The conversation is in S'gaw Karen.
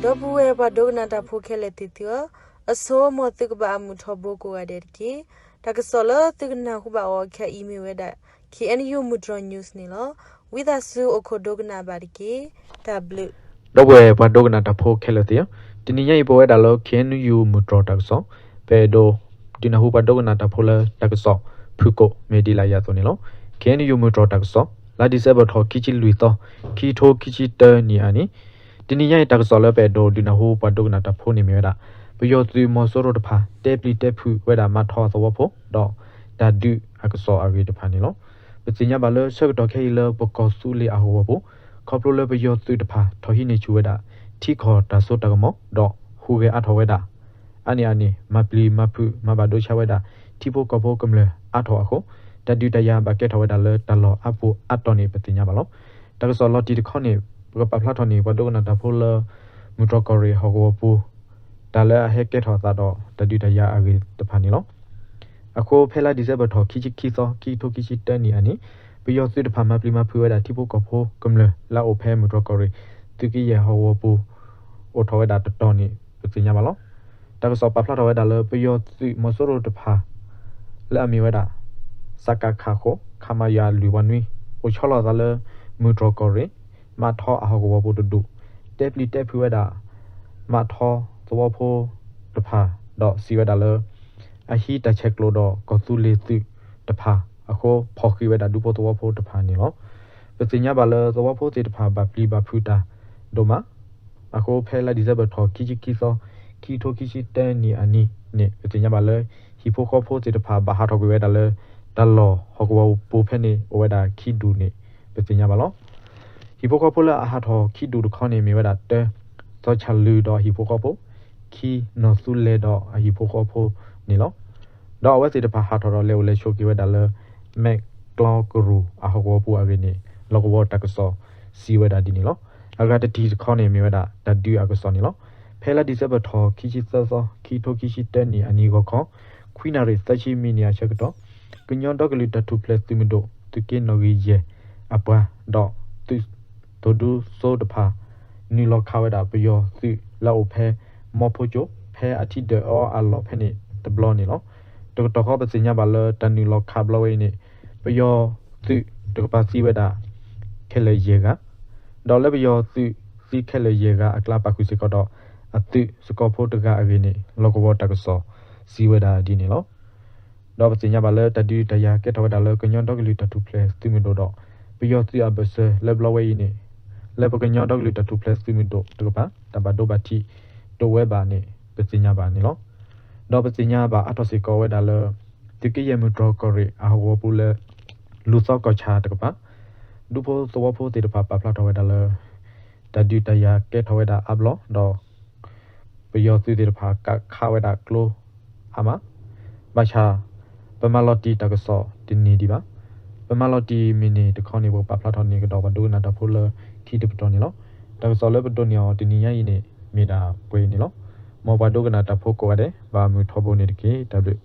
ဒီပုၢ်ဝဲၢ်ပှၤဒိကနၣ်တၢ်ဖိခဲလၢာ်သ့ၣ်သုဧၢ, အဆိ မ်သုကဘၣ်အမုာ်ထီဘိကိးဂၤဒဲးတက့ၢ်. တၢ်ကစီၣ်လၢသုကနၢ်ဟူဘၣ်အီၤခဲအံၤမ့ၢ်ဝဲဒၣ် K N U မုၢ်တြီၤ news န့ၣ်လီၤ. ဝံသးစူၤအိၣ်ခိးဒိကနၣ်ဘၣ်တက့ၢ်. တၢ်ဘျုး ဒီပုၢ်ဝဲၢ်ပှၤဒိကနၣ်တၢ်ဖိခဲလၢာ်သ့ၣ်ဧၢ, တနံၤညါအံၤပဝဲဒၣ်လၢ K N U မုၢ်တြီၤတၢ်ကစီၣ်, ပအဲၣ်ဒိးဒုးနၢ်ဟူပှၤဒိကနၣ်တၢ်ဖိလၢတၢ်ကစီၣ်ဖုၣ်ကိာ်မ့ၢ်ဒ်လာ်အံၤအသိးန့ၣ်လီၤ. K N U မုၢ်တြီၤတၢ်ကစီၣ် လါဒံၣ်စဲဘၢၣ်ထီၣ်ခံဆံလွံၢ်သီ, ခံထိခံဆံတၢနံၣ်အနံၤ, တနံၤညါအံၤတၢ်ကစီၣ်လၢပအဲၣ်ဒိးဒုးနၢ်ဟူပှၤဒိကနၣ်တၢ်ဖိန့ၣ်မ့ၢ်ဝဲဒၣ် ပယီၤသုးမီၤစိရိၤတဖၣ် တဲပျံၤတဲဖုးဝဲဒၣ်မးထီသဝီဖိ ဒီးတၢ်ဒုးအကစီၣ်အဂ့ၢ်တဖၣ်န့ၣ်လီၤ. ပသ့ၣ်ညါဘၣ်လၢဆၢကတီၢ်ခဲအံၤလၢပကီၢ်သူလ့ၤအဟီၣ်ကဝီၤပူၤ, ခီဖျိလၢပယီၤသုးတဖၣ်ထီၣ်ဟံးန့ၢ်ဆူၣ်ဝဲဒၣ် ထံကီၢ်တၢ်စိတၢ်ကမီၤ ဒီးဟူးဂဲၤအါထီၣ်ဝဲဒၣ် အါန့ၢ်အန့ၣ် မၤပျံၤမၤဖုး မၤဘၣ်ဒိဆါဝဲဒၣ် ထံဖိကီၢ်ဖိကမျၢၢ်အါထီၣ်အဃိ, တၢ်ဒုးတၢ်ယၤဘၣ်ကဲထီၣ်ဝဲဒၣ်လၢတၢ်လီၢ်အါပူၤအါတီၢ်န့ၣ် ပသ့ၣ်ညါဘၣ်လီၤ. တၢ်ကစီၣ်လီၤတံၢ်တခီန့ၣ် ပကပာ်ဖျါထီၣ်န့ၢ် ပှၤဒိကနၣ်တၢ်ဖိလၢ မုၢ်တြီၤကီၢ်ရ့ၣ်ဟီၣ်ကဝီၤပူၤ တၢ်လၢအဟဲကဲထီၣ်အသးဒီးတၢ်ဒုးတၢ်ယၤအဂ့ၢ်တဖၣ်န့ၣ်လီၤ. အဃိဖဲလါဒံၣ်စဲဘၢၣ်ထီၣ်ခံဆံခံသီ ခံထိခံဆံတၢနံၣ်အနံၤ, ပယီၤသုးတဖၣ်မၤပျံၤမၤဖုးဝဲဒၣ်ထံဖိကီၢ်ဖိကမျၢၢ်လၢအအိၣ်ဖဲမုၢ်တြီၤကီၢ်ရ့ၣ် သုးကယဲၢ်ဟီၣ်ကဝီၤပူၤ အိၣ်ထီၣ်ဝဲဒၣ်တတီၤန့ၣ် ပသ့ၣ်ညါဘၣ်လီၤ. တၢ်ကစီၣ်ပာ်ဖျါထီၣ်ဝဲဒၣ်လၢ ပယီၤသုးမီၤစိရိၤတဖၣ် လၢအမ့ၢ်ဝဲဒၣ် စကခ ဃိး ခမရ လွံၢ်ဝါနွံ အိၣ်ဆီလီၤအသးလၢ မုၢ်တြီၤကီၢ်ရ့ၣ် မးထီအဟီၣ်ကဝီၤပူၤတဒူၣ်, တဲပျံၤတဲဖုးဝဲဒၣ် မးထီသဝီဖိတဖၣ် ဒီးစံးဝဲဒၣ်လၢ အဟံးတၢ်ဆဲးကျိးဒီးကီၢ်သူလ့ၤသုးတဖၣ်အဃိ ဖီၣ်ဃံးဝဲဒၣ်ဒူဖိသဝီဖိတဖၣ်န့ၣ်လီၤ. ပသ့ၣ်ညါဘၣ်လၢသဝီဖိသ့ၣ်တဖၣ်ဘၣ်ပျံၤဘၣ်ဖုးတၢ်ဒိၣ်မး အဃိဖဲလါဒံၣ်စဲဘၢၣ်ထီၣ်ခံဆံခံသီ ခံထိခံဆံတၢနံၣ်အနံၤန့ၣ် ပသ့ၣ်ညါဘၣ်လၢ ဟံၣ်ဖိဃီဖိသ့ၣ်တဖၣ်ဘၣ်ဟးထီၣ်ကွံာ်ဝဲဒၣ်လၢ တၢ်လီၢ်ဟီၣ်ကဝီၤပူၤဖဲန့ၣ် အိၣ်ဝဲဒၣ်ခံဒူၣ်န့ၣ် ပသ့ၣ်ညါဘၣ်လီၤ. ဟံၣ်ဖိဃီဖိလၢအဟးထီၣ်ခံဒူၣ်တခီန့ၣ် မ့ၢ်ဝဲဒၣ် တၢ စီၤဆၣ်လုၢ်ဒီးအဟံၣ်ဖိဃီဖိ, ခံ နီၢ်သူလဲၤဒီးအဟံၣ်ဖိဃီဖိန့ၣ်လီၤ. ဒီးအဝဲသ့ၣ်တဖၣ်ဟးထီၣ်ဒီးလဲၤအိၣ်လဲၤဆိးက့ၤဝဲဒၣ်လၢ မဲာ်ကျီကရူၢ်အဟီၣ်ကဝီၤပူၤအဂ့ၢ်န့ၣ် လီၢ်ကဝီၤတၢ်ကစီၣ်စံးဝဲဒၣ်ဒ်န့ၣ်လီၤ. အဂၤတထံၣ်တခီန့ၣ် မ့ၢ်ဝဲဒၣ်တၢ်ဒုးအကစီၣ်န့ၣ်လီၤ. ဖဲလါဒံၣ်စဲဘၢၣ်ထီၣ်ခံဆံသၢသီ ခံထိခံဆံတၢနံၣ်အနံၤဂီၤခီ ခွံနၣ်ရံၣ်သၢဆံမံးနံးအဆၢကတီၢ် ကညီဒီကလုာ်တၢ်ထူၣ်ဖျဲးသုးမုၢ်ဒိၣ် သုးက့နီၣ်ဂံၢ်ယဲၢ်အပှၤ ဒီးသုးသိၣ်ဒူစိတဖၣ် နုာ်လီၤခးဝဲဒၣ်ပယီၤသုးလၢအအိၣ်ဖဲ မီဖိကၠိ ဖဲအထံဒၢးအီအလီၢ်ဖဲန့ၣ်တဘျီန့ၣ်လီၤ. တကတီၢ်ဃီပသ့ၣ်ညါဘၣ်လၢတၢ်နုာ်လီၤခးဘျီဝဲအံၤန့ၣ် ပယီၤသုးတကပၤသံဝဲဒၣ် ခဲလၢာ်ယဲၢ်ဂၤ ဒီးလၢပယီၤသုးသံခဲလၢာ်ယဲၢ်ဂၤအကျါ ပာ်ဃုာ်စ့ၢ်ကီးဒီး အသုးစကီၤဖိတဂၤအဂ့ၢ်န့ၣ် လီၢ်ကဝီၤတၢ်ကစီၣ်စံးဝဲဒၣ်ဒ်န့ၣ်လီၤ. ဒီးပသ့ၣ်ညါဘၣ်လၢတၢ်ဒုးတၢ်ယၤကဲထီၣ်ဝဲဒၣ်လၢကညီဒီကလုာ်တၢ်ထူၣ်ဖျဲးသုးမုၢ်ဒိၣ်ဒီး ပယီၤသုးအဘၢၣ်စၢၤလၢဘျီဝဲအံၤန့ၣ် လၢပကညီဒီကလုာ်တၢ်ထူၣ်ဖျဲးသုးမုၢ်ဒိၣ်တကပၤ တၢ်ဘၣ်ဒိဘၣ်ထံးတအိၣ်ဝဲဘၣ်န့ၣ် ပသ့ၣ်ညါဘၣ်န့ၣ်လီၤ. ဒီးပသ့ၣ်ညါဘၣ်အါထီၣ်စ့ၢ်ကီးဝဲဒၣ်လၢ သုးက့ယဲၢ်မုၢ်တြီၤကီၢ်ရ့ၣ်အဟီၣ်ကဝီၤပူၤလၢ လူၤသီကီၢ်ဆၣ်တကပၤ ဒူဖိသဝီဖိသ့ၣ်တဖၣ်ပာ်ဖျါထီၣ်ဝဲဒၣ်လၢ တၢ်ဒုးတၢ်ယၤကဲထီၣ်ဝဲဒၣ်အါဘျီဒီး ပယီၤသုးသ့ၣ်တဖၣ်ကးခးဝဲဒၣ်ကျိအါမး ဘၣ်ဆၣ် ပမၤလီၤတံၢ်တၢ်ကစီၣ်တန့ၢ်ဒံးဘၣ်. ပမၤလီၤတံၢ်မ့ၢ်န့ၢ်တခီန့ၣ် ပကပာ်ဖျါထီၣ်န့ၢ်ကဒီးပှၤဒိကနၣ်တၢ်ဖိလၢခံတပတီၢ်န့ၣ်လီၤ. တၢ်ကစီၣ်လၢပဒိးန့ၢ်အီၤတနံၤညါအံၤန့ၣ် မ့ၢ်ဒၣ်ပှဲၤအံၤန့ၣ်လီၤ. မ်ပှၤဒိကနၣ်တၢ်ဖိကိးဂၤဒဲး ဘၣ်မုာ်ထီဘိန့ၣ်တက့ၢ်. တၢ်ဘျုး